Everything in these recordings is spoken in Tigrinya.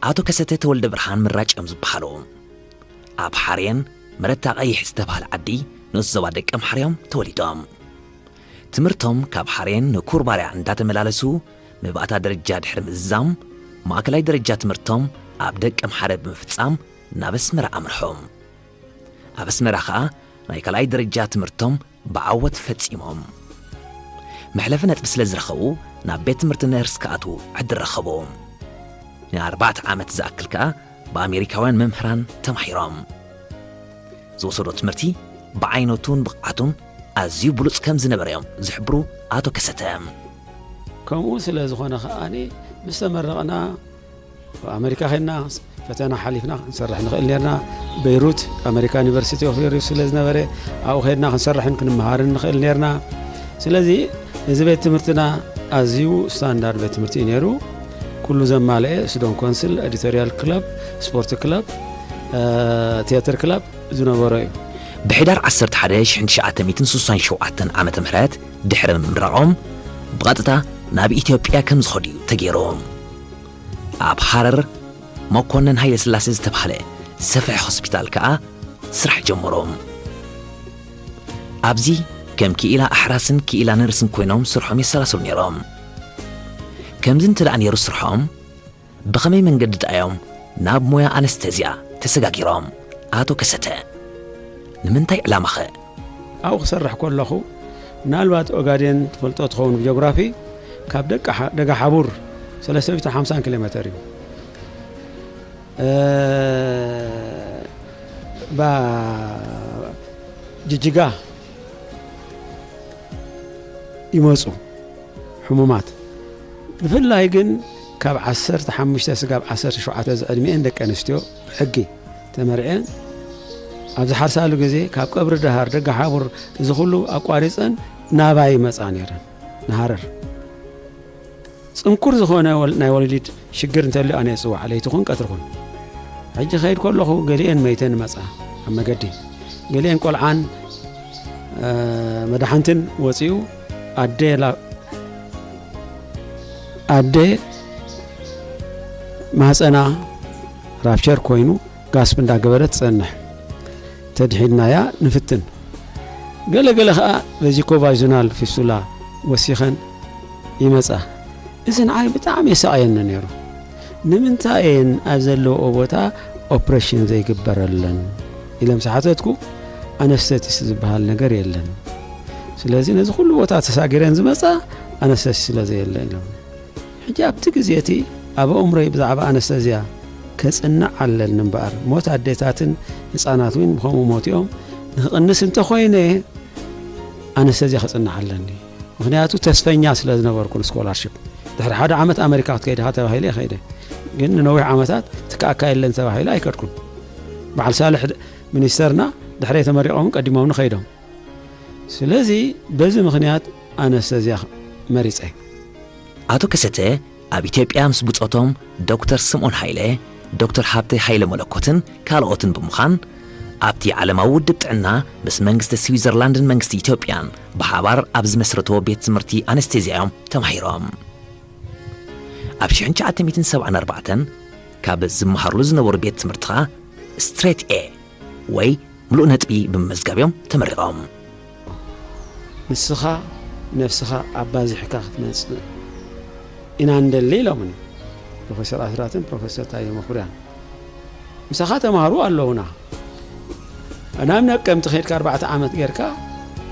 ኣቶ ከሰተ ተወልደ ብርሃን ምራጭ እዮም ዝበሃሉ። ኣብ ሓሬን መረታ ቀይሕ ዝተባህለ ዓዲ ንኡስ ዞባ ደቀምሓረ እዮም ተወሊዶም። ትምህርቶም ካብ ሓሬን ንኩርባርያ እንዳተመላለሱ መባእታ ደረጃ ድሕሪ ምእዛም ማእከላይ ደረጃ ትምህርቶም ኣብ ደቀምሓረ ብምፍጻም ናብ ኣስመራ ኣምርሑ። ኣብ ኣስመራ ኸኣ ናይ ካልኣይ ደረጃ ትምህርቶም ብዓወት ፈጺሞም። መሕለፊ ነጥቢ ስለ ዝረኸቡ ናብ ቤት ትምህርቲ ነርስ ክኣትዉ ዕድል ረኸቡ። ንኣርባዕተ ዓመት ዝኣክል ከኣ ብኣሜሪካውያን መምህራን ተማሂሮም። ዝወሰዶ ትምህርቲ ብዓይነቱን ብቕዓቱን ኣዝዩ ብሉጽ ከም ዝነበረ እዮም ዝሕብሩ ኣቶ ከሰተ። ከምኡ ስለ ዝኾነ ከኣ ምስ ተመረቕና ኣብ ኣሜሪካ ኸድና ፈተና ሓሊፍና ክንሰርሕ ንኽእል ነርና። ቤይሩት ኣሜሪካ ዩኒቨርሲቲ ኦፍ ቤይሩት ስለ ዝነበረ ኣብኡ ኸድና ክንሰርሕን ክንመሃርን ንኽእል ነርና። ስለዚ እዚ ቤት ትምህርትና ኣዝዩ ስታንዳርድ ቤት ትምህርቲ እዩ ነይሩ። ኩሉ ዘማልአ ስቱደንት ኮንስል፣ ኤዲቶሪያል ክለብ፣ ስፖርት ክለብ፣ እ፣ ቲያትር ክለብ ዝነበሮ እዩ። ብሕዳር ዓሰርተ ሓደ ሺሕ ትሽዓተ ሚእትን ስሳን ሸውዓተን ዓመተ ምህረት ድሕሪ ምምራቖም ብቐጥታ ናብ ኢትዮጵያ ከም ዝኸዱ እዩ ተገይሩ። ኣብ ሃረር መኮነን ሃይለ ስላሴ ዝተባህለ ሰፍሒ ሆስፒታል ከኣ ስራሕ ጀመሩ። ኣብዚ ከም ክኢላ ኣሕራስን ክኢላ ነርስን ኮይኖም ስርሖም የሰላስሉ ነይሮም። ከምዚ እንተ ደኣ ነይሩ ስርሖም፣ ብኸመይ መንገዲ ደኣ እዮም ናብ ሞያ ኣነስተዝያ ተሰጋጊሮም? ኣቶ ከሰተ፣ ንምንታይ ዕላማኸ? ኣብኡ ክሰርሕ ከለኹ፣ ምናልባት ኦጋዴን ትፈልጦ ትኸውን ብጂኦግራፊ፣ ካብ ደቃ ሓ-፣ ደጋ ሓቡር ሰለስተ ሚእትን ሓምሳን ኪሎ ሜተር እዩ። እ፣ ባ-፣ ጅጅጋ ይመጹ ሕሙማት። ብፍላይ ግን ካብ ዓሰርተ ሓሙሽተ ስጋብ ዓሰርተ ሸውዓተ ዝዕድሚኤን ደቂ ኣንስትዮ ብሕጊ ተመርዕየን ኣብ ዝሓርሳሉ ግዜ ካብ ቀብሪ ደሃር፣ ደጋ ሓቡር፣ እዚ ኩሉ ኣቋሪጸን ናባይ ይመጻ ነይረን፣ ንሃረር። ጽንኩር ዝኾነ ወል-፣ ናይ ወሊድ ሽግር እንተልዩ ኣነ እጽዋዕ፣ ለይቲ ኹን ቀትሪ ኹን። ሕጂ ኸይድ ከለኹ ገሊኤን መይተን ይመጻ ኣብ መገዲ። ገሊኤን ቆልዓን፣ እ፣ መድሓንትን ወጺኡ ኣደ ላ-፣ ኣደ ማህጸና ራፕቸር ኮይኑ ጋስፕ እንዳገበረት ትጸንሕ። ተድሒንናያ ንፍትን። ገለ ገለ ኸኣ ቬዚኮ ቫጂናል ፊስቱላ ወሲኸን ይመጻ። እዚ ንዓይ ብጣዕሚ የሳቕየኒ ነይሩ። ንምንታይ እየን ኣብ ዘለውኦ ቦታ ኦፕሬሽን ዘይግበረለን? ኢለ ምስ ሓተትኩ፣ ኣነስተቲስት ዝበሃል ነገር የለን። ስለዚ ነዚ ኩሉ ቦታ ተሳጊረን ዝመጻ ኣነስተቲስት ስለ ዘየለ ኢሎም። ሕጂ ኣብቲ ግዜ እቲ ኣብ ኣእምሮይ ብዛዕባ ኣነስተዝያ ከጽንዕ ኣለኒ እምበኣር፣ ሞት ኣዴታትን ህጻናት እውን ብኸምኡ ሞት እዮም። ንክቕንስ እንተኾይነ ኣነስተዝያ ከጽንዕ ኣለኒ። ምኽንያቱ ተስፈኛ ስለ ዝነበርኩ ንስኮላርሺፕ። ድሕሪ ሓደ ዓመት ኣሜሪካ ክትከይድ ኢኻ ተባሂለ እየ ከይደ። ግን ንነዊሕ ዓመታት ትከኣካ የለን ተባሂለ ኣይከድኩን። በዓል ሳልሕ ድ-፣ ሚኒስተርና ድሕረይ ተመሪቖም ቀዲሞምኒ ከይዶም። ስለዚ በዚ ምኽንያት ኣነስተዝያ መሪጸ። ኣቶ ከሰተ ኣብ ኢትዮጵያ ምስ ብጾቶም ዶክተር ስምኦን ሃይለ፣ ዶክተር ሃብተ ሃይለ መለኮትን ካልኦትን ብምዃን ኣብቲ ዓለማዊ ውድብ ጥዕና ምስ መንግስቲ ስዊዘርላንድን መንግስቲ ኢትዮጵያን ብሓባር ኣብ ዝመስረትዎ ቤት ትምህርቲ ኣነስቴዝያ እዮም ተማሂሮም። ኣብ ሽሕን ትሽዓተ ሚእትን ሰብዓን ኣርባዕተን ካብ ዝመሃሩሉ ዝነበሩ ቤት ትምህርቲ ኸኣ ስትሬት ኤ ወይ ምሉእ ነጥቢ ብምምዝጋብ እዮም ተመሪቖም። ንስኻ ነፍስኻ ኣባዚሕካ ክትመጽእ ኢና እንደሊ ኢሎምኒ ፕሮፌሰር ኣስራትን ፕሮፌሰር ታየ መኩርያን። ምሳኻ ተማሃሩ ኣለዉና። ናብ ነቀምቲ ከድካ ኣርባዕተ ዓመት ጌርካ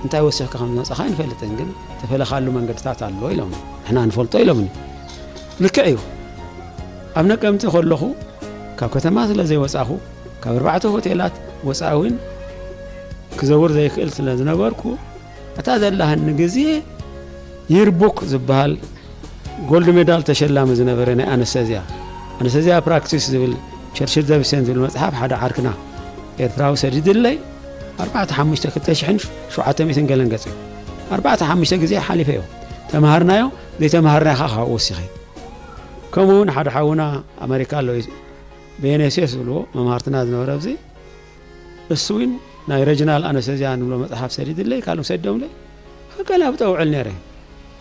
እንታይ ወሲኽካ ከም ዝመጻኻ ኣይንፈልጥን፣ ግን ተፈለኻሉ መንገድታት ኣሎ ኢሎምኒ። ንሕና ንፈልጦ ኢሎምኒ። ልክዕ እዩ። ኣብ ነቀምቲ ከለኹ ካብ ከተማ ስለ ዘይወጻኹ፣ ካብ ኣርባዕተ ሆቴላት ወጻኢ እውን ክዘውር ዘይክእል ስለ ዝነበርኩ፣ እታ ዘላሃኒ ግዜ ይርቡክ ዝበሃል ጎልድ ሜዳል ተሸላሚ ዝነበረ ናይ ኣነስተዝያ፣ ኣነስተዝያ ፕራክቲስ ዝብል ቸርችል ደቪሰን ዝብል መጽሓፍ ሓደ ዓርክና ኤርትራዊ ሰዲድለይ፣ ኣርባዕተ ሓሙሽተ፣ ክልተ ሽሕን ሸውዓተ ሚእትን ገለን ገጽ እዩ። ኣርባዕተ ሓሙሽተ ግዜ ሓሊፈዮ። ተማሃርናዮ፣ ዘይተማሃርናዮ ኸዓ ካብኡ ወሲኸ። ከምኡ እውን ሓደ ሓውና ኣመሪካ ኣሎ፣ ቤኔሴስ ዝብልዎ መምሃርትና ዝነበረ ኣብዚ፣ እሱ እውን ናይ ረጅናል ኣነስተዚያ ንብሎ መጽሓፍ ሰዲድለይ፣ ካልእ ሰዲዶምለይ፣ ከገላብጦ ውዕል ነይረ።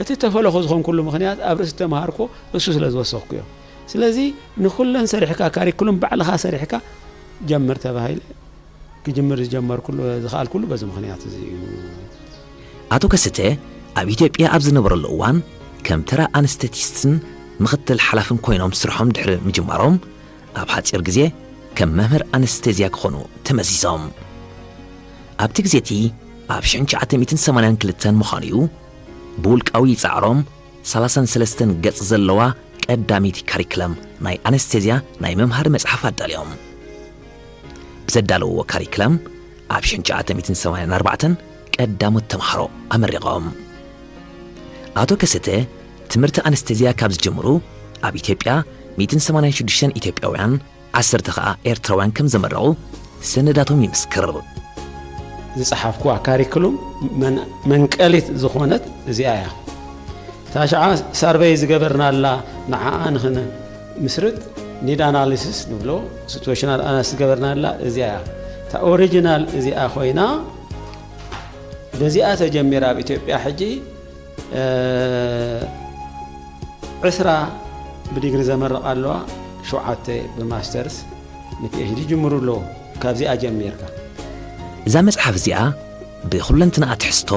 እቲ ተፈለኹ ዝኾንኩሉ ምኽንያት ኣብ ርእሲ ተምሃርኮ እሱ ስለ ዝወሰኽኩዮ። ስለዚ ንኹለን ሰሪሕካ፣ ካሪኩሉም ባዕልኻ ሰሪሕካ ጀምር ተባሂለ። ክጅምር ዝጀመርኩሉ ዝኸኣልኩሉ በዚ ምኽንያት እዚ እዩ። ኣቶ ከሰተ ኣብ ኢትዮጵያ ኣብ ዝነበረሉ እዋን ከም ተራ ኣነስተቲስትን ምኽትል ሓላፍን ኮይኖም ስርሖም ድሕሪ ምጅማሮም፣ ኣብ ሓጺር ግዜ ከም መምህር ኣነስቴዝያ ክኾኑ ተመዚዞም። ኣብቲ ግዜ እቲ ኣብ ሽሕን ትሽዓተ ሚእትን ሰማንያን ክልተን ምዃኑ እዩ፣ ብውልቃዊ ጻዕሮም ሰላሳን ሰለስተን ገጽ ዘለዋ ቀዳመይቲ ካሪክለም ናይ ኣነስቴዝያ ናይ መምሃሪ መጽሓፍ ኣዳልዮም። ብዘዳለውዎ ካሪክለም ኣብ ሽሕን ትሽዓተ ሚእትን ሰማንያን ኣርባዕተን ቀዳሞት ተምሃሮ ኣመሪቖም። ኣቶ ከሰተ ትምህርቲ ኣነስቴዝያ ካብ ዝጀምሩ ኣብ ኢትዮጵያ ሚእትን ሰማንያን ሽዱሽተን ኢትዮጵያውያን፣ ዓሰርተ ኸኣ ኤርትራውያን ከም ዘመረቑ ሰነዳቶም ይምስክር። ዝጸሓፍኩዋ ካሪክሉም መን-፣ መንቀሊት ዝኾነት እዚኣ እያ። ታሽዓ ሳርቨይ ዝገበርናላ ንዓኣ ንኽንምስርት ኒድ ኣናሊሲስ ንብሎ፣ ሲትዌሽናል ኣናሊሲስ ዝገበርናላ እዚኣ እያ። እታ ኦሪጂናል እዚኣ ኮይና፣ በዚኣ ተጀሚራ ኣብ ኢትዮጵያ ሕጂ፣ እ፣ ዕስራ ብዲግሪ ዘመረቓ ኣለዋ፣ ሸውዓተ ብማስተርስ ንፒኤችዲ ጅምሩ ኣለዎ። ካብዚኣ ጀሚርካ። እዛ መጽሓፍ እዚኣ ብኹለንትናኣ ትሕዝቶ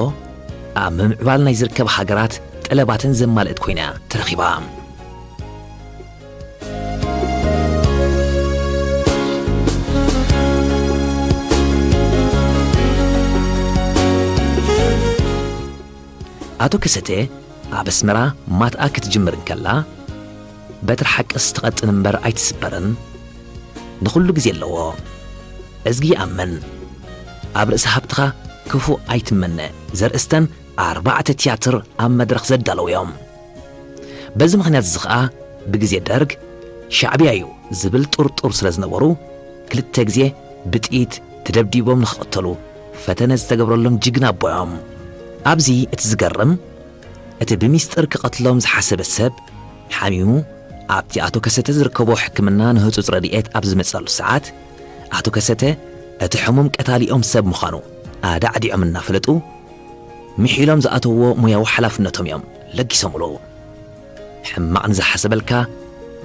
ኣብ ምምዕባል ናይ ዝርከባ ሃገራት ጠለባተን ዘማልእት ኮይና እያ ተረኺባ። ኣቶ ከሰተ ኣብ ኣስመራ ማትኣ ክትጅምር እንከላ፣ በትሪ ሓቅስ ትቐጥን እምበር ኣይትስበርን። ንኹሉ ግዜ ኣለዎ። እዝጊ ይኣምን። ኣብ ርእሲ ሃብትኻ ክፉእ ኣይትመነ ዘርእስተን ኣርባዕተ ትያትር ኣብ መድረኽ ዘዳለዉ እዮም። በዚ ምኽንያት እዚ ኸኣ ብግዜ ደርግ ሻዕብያ እዩ ዝብል ጥርጡር ስለ ዝነበሩ፣ ክልተ ግዜ ብጥይት ተደብዲቦም ንኽቕተሉ ፈተነ ዝተገብረሎም ጅግና ኣቦ እዮም። ኣብዚ እቲ ዝገርም፣ እቲ ብሚስጥር ክቐትሎም ዝሓሰበ ሰብ ሓሚሙ ኣብቲ ኣቶ ከሰተ ዝርከቦ ሕክምና ንህጹጽ ረድኤት ኣብ ዝመጸሉ ሰዓት፣ ኣቶ ከሰተ እቲ ሕሙም ቀታሊኦም ሰብ ምዃኑ ኣዳዕዲዖም እናፈለጡ፣ ምሒሎም ዝኣተውዎ ሞያዊ ሓላፍነቶም እዮም ለጊሶምሉ። ሕማቕ ንዝሓሰበልካ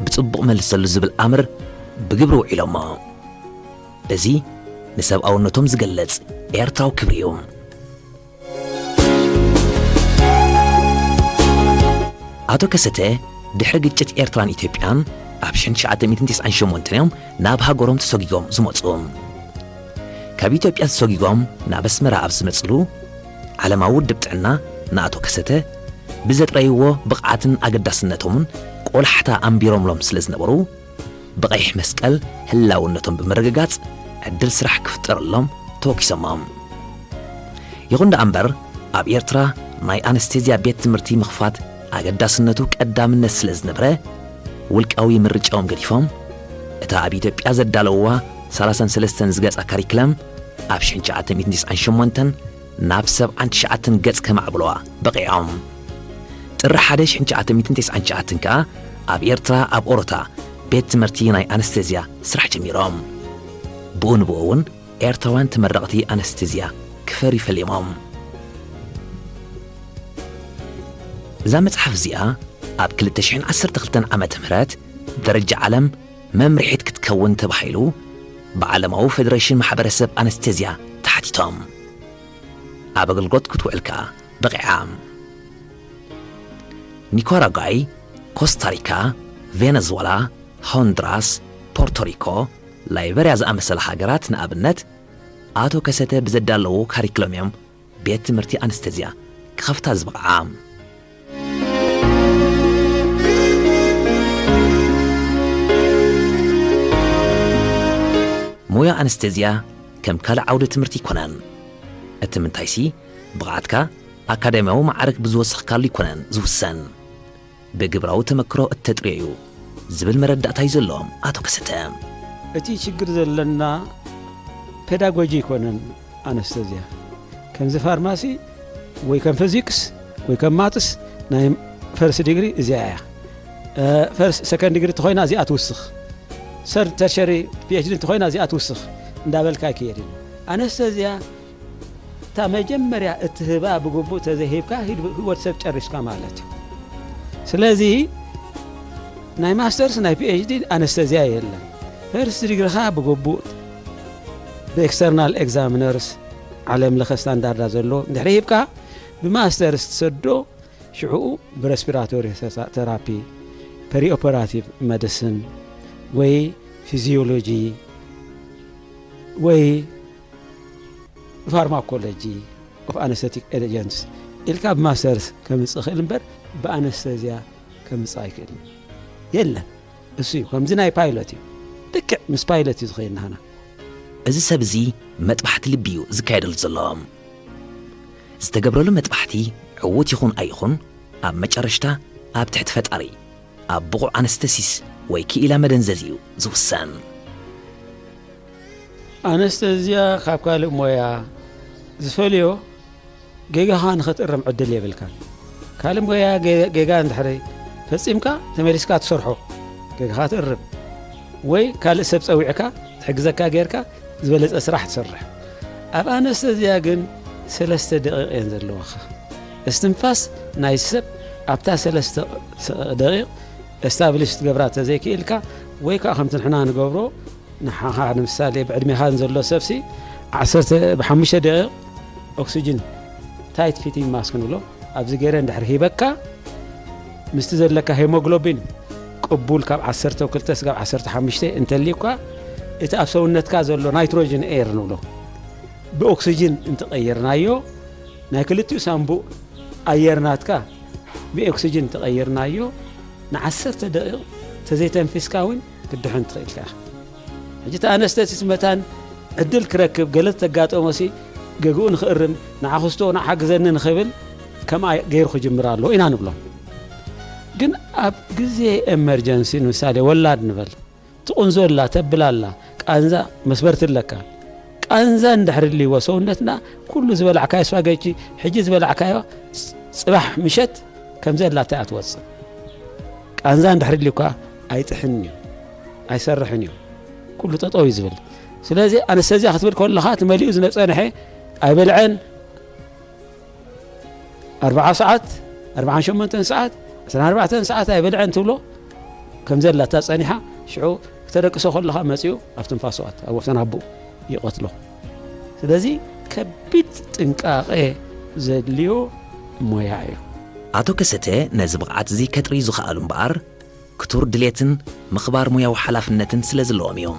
ብጽቡቕ መልሰሉ ዝብል ኣምር ብግብሪ ውዒሎሞ። እዚ ንሰብኣውነቶም ዝገልጽ ኤርትራዊ ክብሪ እዩ። ኣቶ ከሰተ ድሕሪ ግጭት ኤርትራን ኢትዮጵያን ኣብ ሽሕን ትሽዓተ ሚእትን ተስዓን ሸሞንተን እዮም ናብ ሃገሮም ተሰጒጎም ዝመጹ። ካብ ኢትዮጵያ ተሰጒጎም ናብ ኣስመራ ኣብ ዝመጽሉ፣ ዓለማዊ ውድብ ጥዕና ንኣቶ ከሰተ ብዘጥረይዎ ብቕዓትን ኣገዳስነቶምን ቆላሕታ ኣንቢሮምሎም ስለ ዝነበሩ፣ ብቐይሕ መስቀል ህላውነቶም ብምርግጋጽ ዕድል ስራሕ ክፍጠረሎም ተወኪሶሞም። ይኹን ደኣ እምበር፣ ኣብ ኤርትራ ናይ ኣነስቴዝያ ቤት ትምህርቲ ምኽፋት ኣገዳስነቱ ቀዳምነት ስለ ዝነበረ፣ ውልቃዊ ምርጫኦም ገዲፎም፣ እታ ኣብ ኢትዮጵያ ዘዳለውዋ ሰላሳን ሰለስተን ዝገጻ ካሪክለም ኣብ ሽሕን ትሽዓተ ሚእትን ተስዓን ሸሞንተን ናብ ሰብዓን ትሽዓተን ገጽ ከማዕብለዋ በቒዖም። ጥሪ ሓደ ሽሕን ትሽዓተ ሚእትን ተስዓን ትሽዓተን ከኣ ኣብ ኤርትራ ኣብ ኦሮታ ቤት ትምህርቲ ናይ ኣነስቴዝያ ስራሕ ጀሚሮም። ብኡ ንብኡ እውን ኤርትራውያን ተመረቕቲ ኣነስቴዝያ ክፈርዩ ፈሊሞም። እዛ መጽሓፍ እዚኣ ኣብ ክልተ ሽሕን ዓሰርተ ክልተን ዓመተ ምህረት ደረጃ ዓለም መምርሒት ክትከውን ተባሂሉ ብዓለማዊ ፈደረሽን ማሕበረሰብ ኣነስቴዝያ ተሓቲቶም ኣብ ኣገልግሎት ክትውዕል ከኣ በቒዓ። ኒካራጓይ፣ ኮስታሪካ፣ ቬነዝወላ፣ ሆንድራስ፣ ፖርቶሪኮ፣ ላይበርያ ዝኣመሰላ ሃገራት ንኣብነት ኣቶ ከሰተ ብዘዳለዎ ካሪክሎም እዮም ቤት ትምህርቲ ኣነስቴዝያ ክኸፍታ ዝበቕዓ። ሞያ ኣነስቴዝያ ከም ካልእ ዓውደ ትምህርቲ ኣይኮነን። እቲ ምንታይሲ፣ ብቕዓትካ ኣካዳሚያዊ ማዕርግ ብዝወሰኽካሉ ኣይኮነን ዝውሰን፣ ብግብራዊ ተመክሮ እተጥርዮ እዩ ዝብል መረዳእታ እዩ ዘለዎም ኣቶ ከሰተ። እቲ ችግር ዘለና ፔዳጎጂ ኣይኮነን። ኣነስተዝያ ከምዚ ፋርማሲ ወይ ከም ፊዚክስ ወይ ከም ማትስ ናይ ፈርስት ዲግሪ እዚኣ እያ። እ፣ ፈርስ-፣ ሰከንድ ዲግሪ እንተኾይና እዚኣ ትውስኽ። ሰርድ፣ ተርሸሪ፣ ፒኤችዲ እንተኾይና እዚኣ ትውስኽ እንዳበልካ ኣይክየድን። ኣነስተዝያ እታ መጀመርያ እትህባ ብግቡእ ተዘይሂብካ ሂድ ወዲ ሰብ ጨሪስካ ማለት እዩ። ስለዚ ናይ ማስተርስ ናይ ፒኤችዲ ኣነስተዚያ የለን። ፈርስት ዲግሪኻ ብግቡእ ብኤክስተርናል ኤግዛሚነርስ ዓለም ለኸ ስታንዳርዳ ዘሎ እንድሕሪ ሂብካ፣ ብማስተርስ ትሰዶ፣ ሽዕኡ ብረስፒራቶሪ ተራፒ፣ ፐሪኦፐራቲቭ መዲሲን ወይ ፊዚዮሎጂ ወይ ፋርማኮሎጂ ኦፍ ኣነስተቲክ ኤጀንትስ ኢልካ ብማስተርስ ከምፅእ ይኽእል እምበር፣ ብኣነስተዚያ ከምፅእ ኣይክእልን። የለን። እሱ እዩ ከምዚ ናይ ፓይለት እዩ። ልክዕ ምስ ፓይለት እዩ ዝኸይድ ናህና። እዚ ሰብ እዚ መጥባሕቲ ልቢ እዩ ዝካየደሉ ዘሎ። ዝተገብረሉ መጥባሕቲ ዕዉት ይኹን ኣይኹን፣ ኣብ መጨረሽታ ኣብ ትሕቲ ፈጣሪ፣ ኣብ ብቑዕ ኣነስተሲስ ወይ ክኢላ መደንዘዝ እዩ ዝውሰን። ኣነስተዚያ ካብ ካልእ ሞያ ዝፈልዮ፣ ጌጋኻ ንኸትእረም ዕድል የብልካን። ካልእ ሞያ ጌጋ እንድሕሪ ፈጺምካ ተመሊስካ ትሰርሖ፣ ጌጋኻ ትእርም፣ ወይ ካልእ ሰብ ጸዊዕካ ትሕግዘካ ጌርካ ዝበለጸ ስራሕ ትሰርሕ። ኣብ ኣነስተዚያ ግን ሰለስተ ደቂቕ እየን ዘለዋኻ። እስትንፋስ ናይ ሰብ ኣብታ ሰለስተ ደቂቕ ኤስታብሊሽ ክትገብራ ተዘይክኢልካ፣ ወይ ከዓ ከምቲ ንሕና ንገብሮ ንሓኻ ንምሳሌ ብዕድሜኻን ዘሎ ሰብሲ ዓሰርተ ብሓሙሽተ ደቂቕ ኦክሲጅን ታይት ፊቲንግ ማስክ ንብሎ ኣብዚ ገይረ እንድሕር ሂበካ ምስቲ ዘለካ ሄሞግሎቢን ቅቡል ካብ ዓሰርተ ክልተ ስጋብ ዓሰርተ ሓሙሽተ እንተልዩካ እቲ ኣብ ሰውነትካ ዘሎ ናይትሮጅን ኤር ንብሎ ብኦክሲጅን እንተቐይርናዮ ናይ ክልቲኡ ሳንቡእ ኣየር ናትካ ብኦክሲጅን እንተቐይርናዮ ንዓሰርተ ደቂቕ ተዘይተንፊስካ እውን ክትድሕን ትኽእል ኢኻ። ሕጂ እቲ ኣነስተሲስ መታን ዕድል ክረክብ ገለ ተጋጠሞሲ ገግኡ ንኽእርም ንዓ ክስቶ ንዓ ሓግዘኒ ንኽብል ከምኣ ገይሩ ክጅምር ኣለዎ ኢና ንብሎ። ግን ኣብ ግዜ ኤመርጀንሲ ንምሳሌ ወላድ ንበል ትቑንዞ ኣላ ተብል ኣላ ቃንዛ መስበርቲ ኣለካ ቃንዛ እንድሕር ልዎ ሰውነትና ኩሉ ዝበላዕካዮ ስፋገጂ ሕጂ ዝበላዕካዮ ጽባሕ ምሸት ከምዚ ኣላታ እያ ትወጽእ። ቃንዛ እንድሕር ልዩካ ኣይጥሕን እዩ ኣይሰርሕን እዩ ኩሉ ጠጠው እዩ ዝብል። ስለዚ ኣነስተዚያ ክትብል ከለኻ ትመሊኡ ዝነጸንሐ ኣይበልዐን ኣርብዓ ሰዓት ኣርብዓን ሸሞንተን ሰዓት ዕስራን ኣርባዕተን ሰዓት ኣይበልዐን ትብሎ ከም ዘላታ ጸኒሓ ሽዑ ክተደቅሶ ከለኻ መጺኡ ኣብ ትንፋሱ ኣት ኣብ ወፍተን ኣቦኡ ይቐትሎ። ስለዚ ከቢድ ጥንቃቐ ዘድልዮ ሞያ እዩ። ኣቶ ከሰተ ነዚ ብቕዓት እዚ ከጥርዩ ዝኸኣሉ እምበኣር ክቱር ድሌትን ምኽባር ሙያዊ ሓላፍነትን ስለ ዘለዎም እዩ።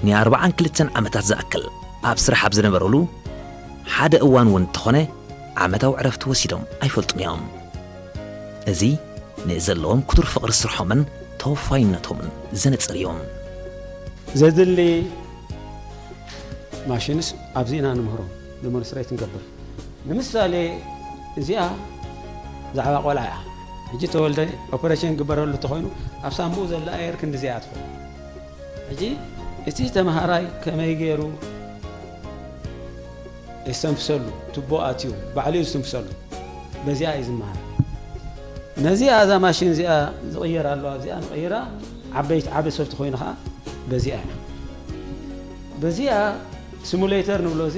ንኣርብዓን ክልተን ዓመታት ዝኣክል ኣብ ስራሕ ኣብ ዝነበሩሉ ሓደ እዋን እውን እንተኾነ ዓመታዊ ዕረፍቲ ወሲዶም ኣይፈልጡን እዮም። እዚ ንዘለዎም ክቱር ፍቕሪ ስርሖምን ተወፋይነቶምን ዘነጽር እዩ። ዘድሊ ማሽንስ ኣብዚ ኢና ንምህሮም ዲሞንስትሬት ንገብር። ንምሳሌ እዚኣ ብዛዕባ ቆልዓ እያ። ሕጂ ተወልደ ኦፐሬሽን ግበረሉ እንተኾይኑ ኣብ ሳምቡኡ ዘላ ኣየር ክንዲ እዚኣ ትኾን። ሕጂ እቲ ተምሃራይ ከመይ ገይሩ የስተንፍሰሉ ትቦ ኣትዩ ባዕሉ እዩ ዝትንፍሰሉ። በዚኣ እዩ ዝመሃር። ነዚኣ እዛ ማሽን እዚኣ ዝቕየር ኣለዋ። እዚኣ ንቕይራ ዓበይቲ ዓበ ሰብ ተኾይኑ ከዓ በዚኣ እያ። በዚኣ ሲሙሌተር ንብሎ እዚ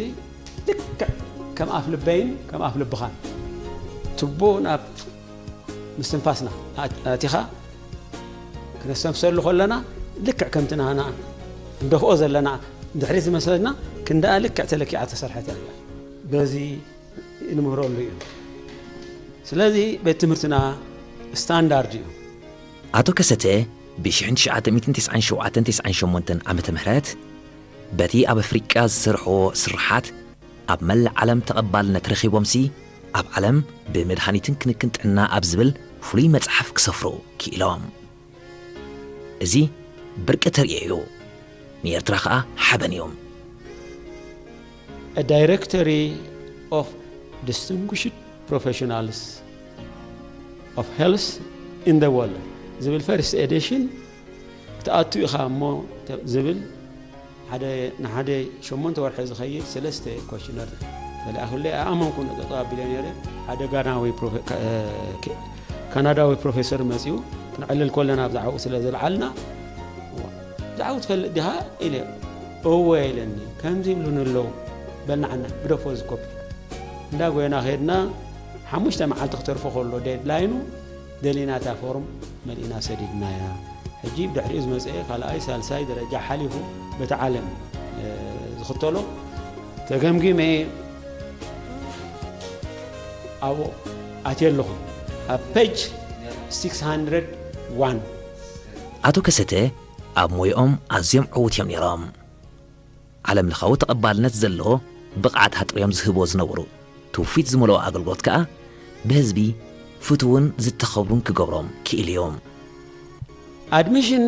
ልክዕ ከም ኣፍ ልበይን ከም ኣፍ ልብኻን ትቦ ናብ ምስትንፋስና ኣቲኻ ክነስተንፍሰሉ ከለና ልክዕ ከምቲ ናህና እንደፍኦ ዘለና ድሕሪት ዝመሰለና ክንደኣ ልክዕ ተለኪዓ ተሰርሐት እያ። በዚ እንምህረሉ እዩ። ስለዚ ቤት ትምህርትና ስታንዳርድ እዩ። ኣቶ ከሰተ ብ-ትሽዓተ ሚእትን ተስዓን ሸውዓተን ተስዓን ሸሞንተን ዓመተ ምህረት በቲ ኣብ ኣፍሪቃ ዝሰርሕዎ ስርሓት ኣብ መላእ ዓለም ተቐባልነት ረኺቦምሲ ኣብ ዓለም ብመድሃኒትን ክንክን ጥዕና ኣብ ዝብል ፍሉይ መጽሓፍ ክሰፍሩ ክኢሎም። እዚ ብርቂ ተርእዮ እዩ። ንኤርትራ ኸኣ ሓበን እዩ። A Directory of Distinguished Professionals of Health in the World ዝብል ፈርስት ኤዲሽን ክትኣቱ ኢኻ እሞ ዝብል ሓደ ንሓደ ሸሞንተ ወርሒ ዝኸይድ ሰለስተ ኮሽነር ተላእኹለይ። ኣኣመንኩን ጠጠው ኣቢለ ነይረ። ሓደ ጋናዊ ፕሮፌ- ካ- ካ- ካናዳዊ ፕሮፌሰር መጺኡ ክንዕልል ከለና ብዛዕባኡ ስለ ዘልዓልና ብዛዕባኡ ትፈልጥ ዲኻ ኢለ እወ ኢለኒ። ከምዚ ይብሉኒ ኣለዉ በልናዓና ግደፎ እዚ ኮፒ እንዳ ጎየና ከድና ሓሙሽተ መዓልቲ ክተርፎ ከሎ ዴድላይኑ ደሊና እታ ፎርም መሊእና ሰዲድናያ። ሕጂ ብድሕሪኡ ዝመጽአ ካልኣይ ሳልሳይ ደረጃ ሓሊፉ በቲ ዓለም ዝኽተሎ ተገምጊመ ኣብኡ ኣትየ ኣለኹ። ኣብ ፔጅ ሲክስ ሃንድረድ ዋን። ኣቶ ከሰተ ኣብ ሞይኦም ኣዝዮም ዕዉት እዮም ነይሮም። ዓለም ለኻዊ ተቐባልነት ዘለዎ ብቕዓት ኣጥርዮም ዝህብዎ ዝነበሩ ትውፊት ዝመልኦ ኣገልግሎት ከኣ ብህዝቢ ፍትውን ዝተኸብሩን ክገብሮም ክኢሉ እዩ። Admission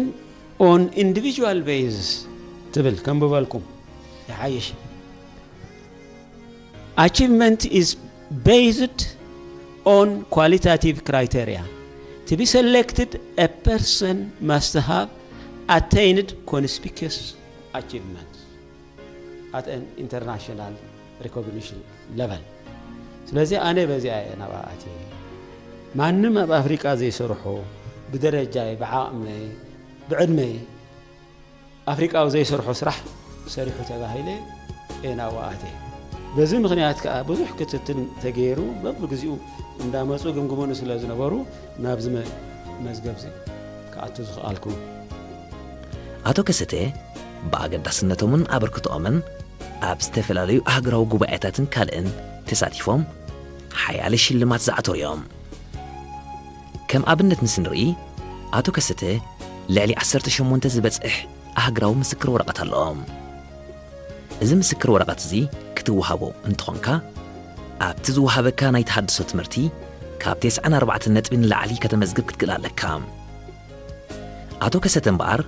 on individual basis ትብል ከንብበልኩም ይሓይሽ። Achievement is based on qualitative criteria. To be selected, a person must have attained conspicuous achievements at an international recognition level. ስለዚ ኣነ በዚኣ እየ ናብኣ ኣትየ። ማንም ኣብ ኣፍሪቃ ዘይሰርሖ፣ ብደረጃይ፣ ብዓቕመይ፣ ብዕድመይ ኣፍሪቃዊ ዘይሰርሖ ስራሕ ሰሪሑ ተባሂለ እየ ናብኡ ኣትየ። በዚ ምኽንያት ከኣ ብዙሕ ክትትል ተገይሩ በብግዚኡ እንዳመጹ ግምግሙኒ ስለ ዝነበሩ ናብዚ መ- መዝገብዚ ክኣቱ ዝኽኣልኩ። ኣቶ ከሰተ ብኣገዳስነቶምን ኣበርክቶኦምን ኣብ ዝተፈላለዩ ኣህጉራዊ ጉባኤታትን ካልእን ተሳቲፎም ሓያለ ሽልማት ዝዓተሩ እዮም። ከም ኣብነት ምስ ንርኢ ኣቶ ከሰተ ልዕሊ ዓሰርተ ሸሞንተ ዝበጽሕ ኣህጉራዊ ምስክር ወረቐት ኣለዎም። እዚ ምስክር ወረቐት እዚ ክትወሃቦ እንተኾንካ ኣብቲ ዝወሃበካ ናይ ተሃድሶ ትምህርቲ ካብ ተስዓን ኣርባዕተን ነጥቢ ንላዕሊ ከተመዝግብ ክትክእል ኣለካ። ኣቶ ከሰተ እምበኣር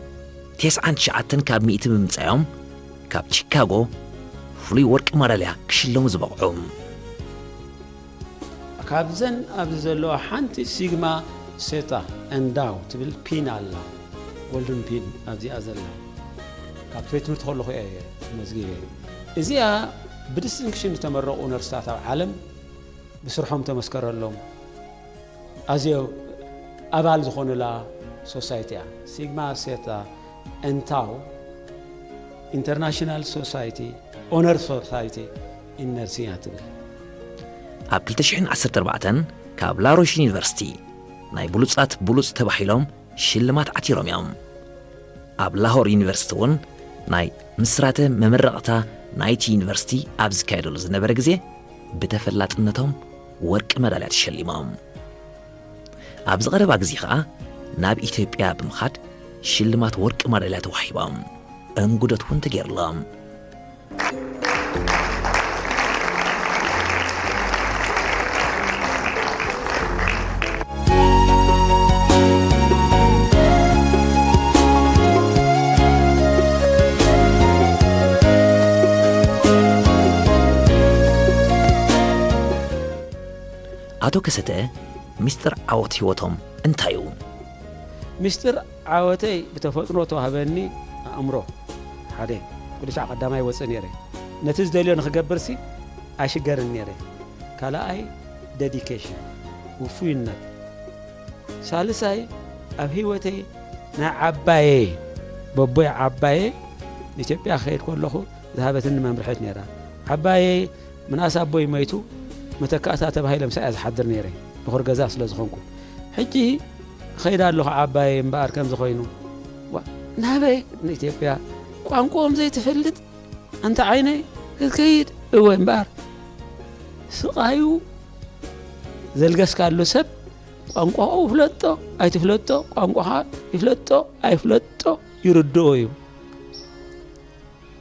ተስዓን ትሽዓተን ካብ ሚእቲ ብምምጻዮም ካብ ቺካጎ ፍሉይ ወርቂ ማዳልያ ክሽለሙ ዝበቕዑ። ካብዘን ኣብዚ ዘለዋ ሓንቲ ሲግማ ሴታ ኤንዳው ትብል ፒን ኣላ። ጎልድን ፒን ኣብዚኣ ዘላ ካብ ትቤት ትምህርቲ ከለኹ እየ መዝጊበ። እዚኣ ብዲስቲንክሽን ዝተመረቑ ነርስታት ኣብ ዓለም ብስርሖም ተመስከረሎም ኣዝዮ ኣባል ዝኾኑላ ሶሳይቲ እያ። ሲግማ ሴታ ኤንታው ኢንተርናሽናል ሶሳይቲ ኦነር ሶሳይቲ ኢን ነርሲንግ እያ ትብል። ኣብ ክልተ ሽሕን ዓሰርተ ኣርባዕተን ካብ ላሮሽ ዩኒቨርሲቲ ናይ ብሉጻት ብሉጽ ተባሂሎም ሽልማት ዓቲሮም እዮም። ኣብ ላሆር ዩኒቨርሲቲ እውን ናይ ምስራተ መመረቕታ ናይቲ ዩኒቨርሲቲ ኣብ ዝካየደሉ ዝነበረ ግዜ ብተፈላጥነቶም ወርቂ መዳልያ ተሸሊሞም። ኣብዚ ቀረባ ግዜ ኸኣ ናብ ኢትዮጵያ ብምኻድ ሽልማት ወርቂ ማዳልያ ተዋሂቦም እንጉደት እውን ተገይርሎም። ኣቶ ከሰተ ሚስጥር ዓወት ህይወቶም እንታይ እዩ? ሚስጥር ዓወተይ ብተፈጥሮ ተዋህበኒ ኣእምሮ ሓደ ኩሉ ሻዕ ቀዳማይ ወፅእ ነይረ። ነቲ ዝደልዮ ንክገብርሲ ኣይሽገርን ነይረ። ካልኣይ ደዲኬሽን ውፉይነት። ሳልሳይ ኣብ ህይወተይ ናይ ዓባየይ በቦይ ዓባየይ ንኢትዮጵያ ክኸይድ ከለኹ ዝሃበትኒ መምርሒት ነይራ። ዓባየይ ምናስ ኣቦይ መይቱ መተካእታ ተባሂለ ምሳያ ዝሓድር ነይረ ድኹር ገዛ ስለ ዝኾንኩ። ሕጂ ኸይዳ ኣለኹ ዓባየይ እምበኣር ከምዚ ኮይኑ ዋ ናበይ ንኢትዮጵያ ቋንቋኦም ዘይትፈልጥ ኣንታ ዓይነይ ክትከይድ እወ እምበኣር ስቓዩ ዘልገስካሉ ሰብ ቋንቋኡ ይፍለጦ ኣይትፍለጦ ቋንቋኻ ይፍለጦ ኣይፍለጦ ይርድኦ እዩ።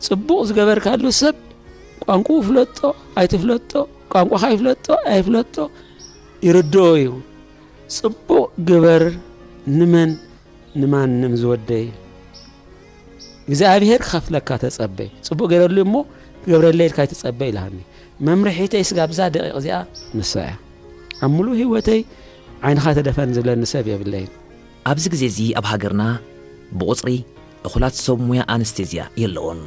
ጽቡቕ ዝገበርካሉ ሰብ ቋንቋኡ ይፍለጦ ኣይትፍለጦ ቋንቋኻ ይፍለጦ ኣይፍለጦ ይርድኦ እዩ። ጽቡቕ ግበር ንመን ንማንም ዝወደይ እግዚኣብሔር ክኸፍለካ ተጸበይ። ጽቡቕ ገይረሉ እሞ ክገብረለይ ኢልካ ኣይትጸበ ኢልሃኒ። መምርሒተይ ስጋብ እዛ ደቂቕ እዚኣ ንሳ እያ። ኣብ ምሉእ ህይወተይ ዓይንኻ ተደፈን ዝብለኒ ሰብ የብለይን። ኣብዚ ግዜ እዚ ኣብ ሃገርና ብቑጽሪ እኹላት ሰብ ሙያ ኣነስቴዝያ የለውን።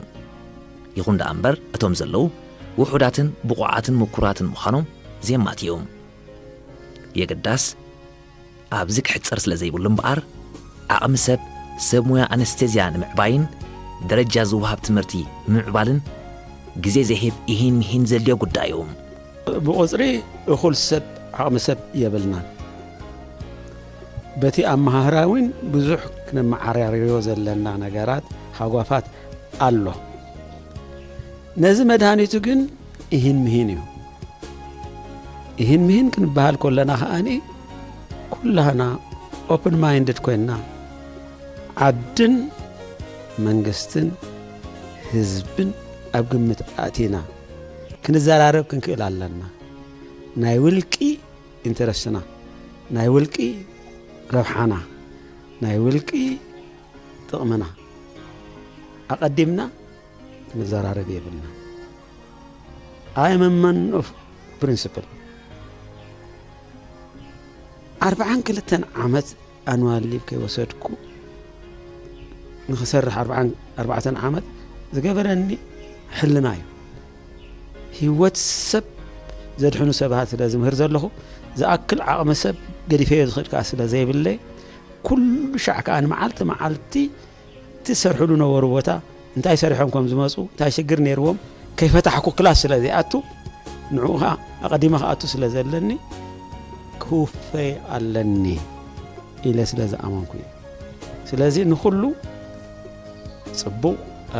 ይኹን ደኣ እምበር እቶም ዘለዉ ውሑዳትን ብቑዓትን ምኩራትን ምዃኖም ዜማት እዩ። የግዳስ ኣብዚ ክሕጸር ስለ ዘይብሉ እምበኣር ዓቕሚ ሰብ ሰብ ሙያ ኣነስቴዝያ ንምዕባይን ደረጃ ዝወሃብ ትምህርቲ ንምዕባልን ግዜ ዘይህብ ኢሂን ምሂን ዘድልዮ ጉዳይ እዩ። ብቑጽሪ እኹል ሰብ ዓቕሚ ሰብ የብልናን። በቲ ኣመሃህራ እውን ብዙሕ ክነመዓራርዮ ዘለና ነገራት ሃጓፋት ኣሎ። ነዚ መድሃኒቱ ግን እሂን ምሂን እዩ። እሂን ምሂን ክንበሃል ከለና ከኣኒ ኩላህና ኦፕን ማይንድድ ኮይንና ዓድን መንግስትን ህዝብን ኣብ ግምት ኣእቲና ክንዘራረብ ክንክእል ኣለና። ናይ ውልቂ ኢንተረስትና፣ ናይ ውልቂ ረብሓና፣ ናይ ውልቂ ጥቕምና ኣቐዲምና ክንዘራረብ የብልና። I am a man of principle። ኣርብዓን ክልተን ዓመት ኣንዋል ሊቭ ከይወሰድኩ ንክሰርሕ ኣርብዓን ኣርባዕተን ዓመት ዝገበረኒ ሕልና እዩ። ህይወት ሰብ ዘድሕኑ ሰባት ስለ ዝምህር ዘለኹ ዝኣክል ዓቕሚ ሰብ ገዲፈዮ ዝኽእል ከዓ ስለ ዘይብለይ ኩሉ ሻዕ ከዓ ንመዓልቲ መዓልቲ እቲ ዝሰርሕሉ ነበሩ ቦታ እንታይ ሰሪሖም ከም ዝመፁ እንታይ ሽግር ነይርዎም ከይፈታሕኩ ክላስ ስለ ዘይኣቱ ንዕኡ ከዓ ኣቐዲመ ክኣቱ ስለ ዘለኒ ክውፈይ ኣለኒ ኢለ ስለ ዝኣመንኩ እዩ። ስለዚ ንኹሉ ጽቡቕ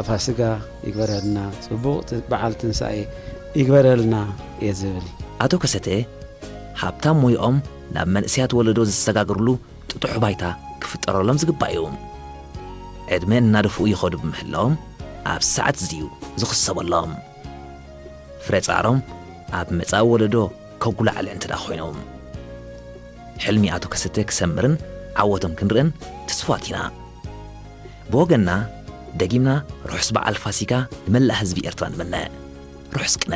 ፋሲጋ ይግበረልና፣ ጽቡቕ ት- በዓል ትንሳኤ ይግበረልና እየ ዝብል። ኣቶ ከሰተ ሃብታም ሞይኦም ናብ መንእሰያት ወለዶ ዝሰጋግርሉ ጥጡሕ ባይታ ክፍጠረሎም ዝግባእ እዩ። ዕድመ እናደፍኡ ይኸዱ ብምህላዎም ኣብ ሰዓት እዚዩ ዝኽሰበሎም። ፍረ ጻዕሮም ኣብ መጻኢ ወለዶ ከጉላዕለ እንተ ደኣ ኮይኖም ሕልሚ ኣቶ ከሰተ ክሰምርን ዓወቶም ክንርእን ትስፋት ኢና። ብወገንና ደጊምና ርሑስ በዓል ፋሲካ ንመላእ ህዝቢ ኤርትራ ንምነ። ርሑስ ቅነ።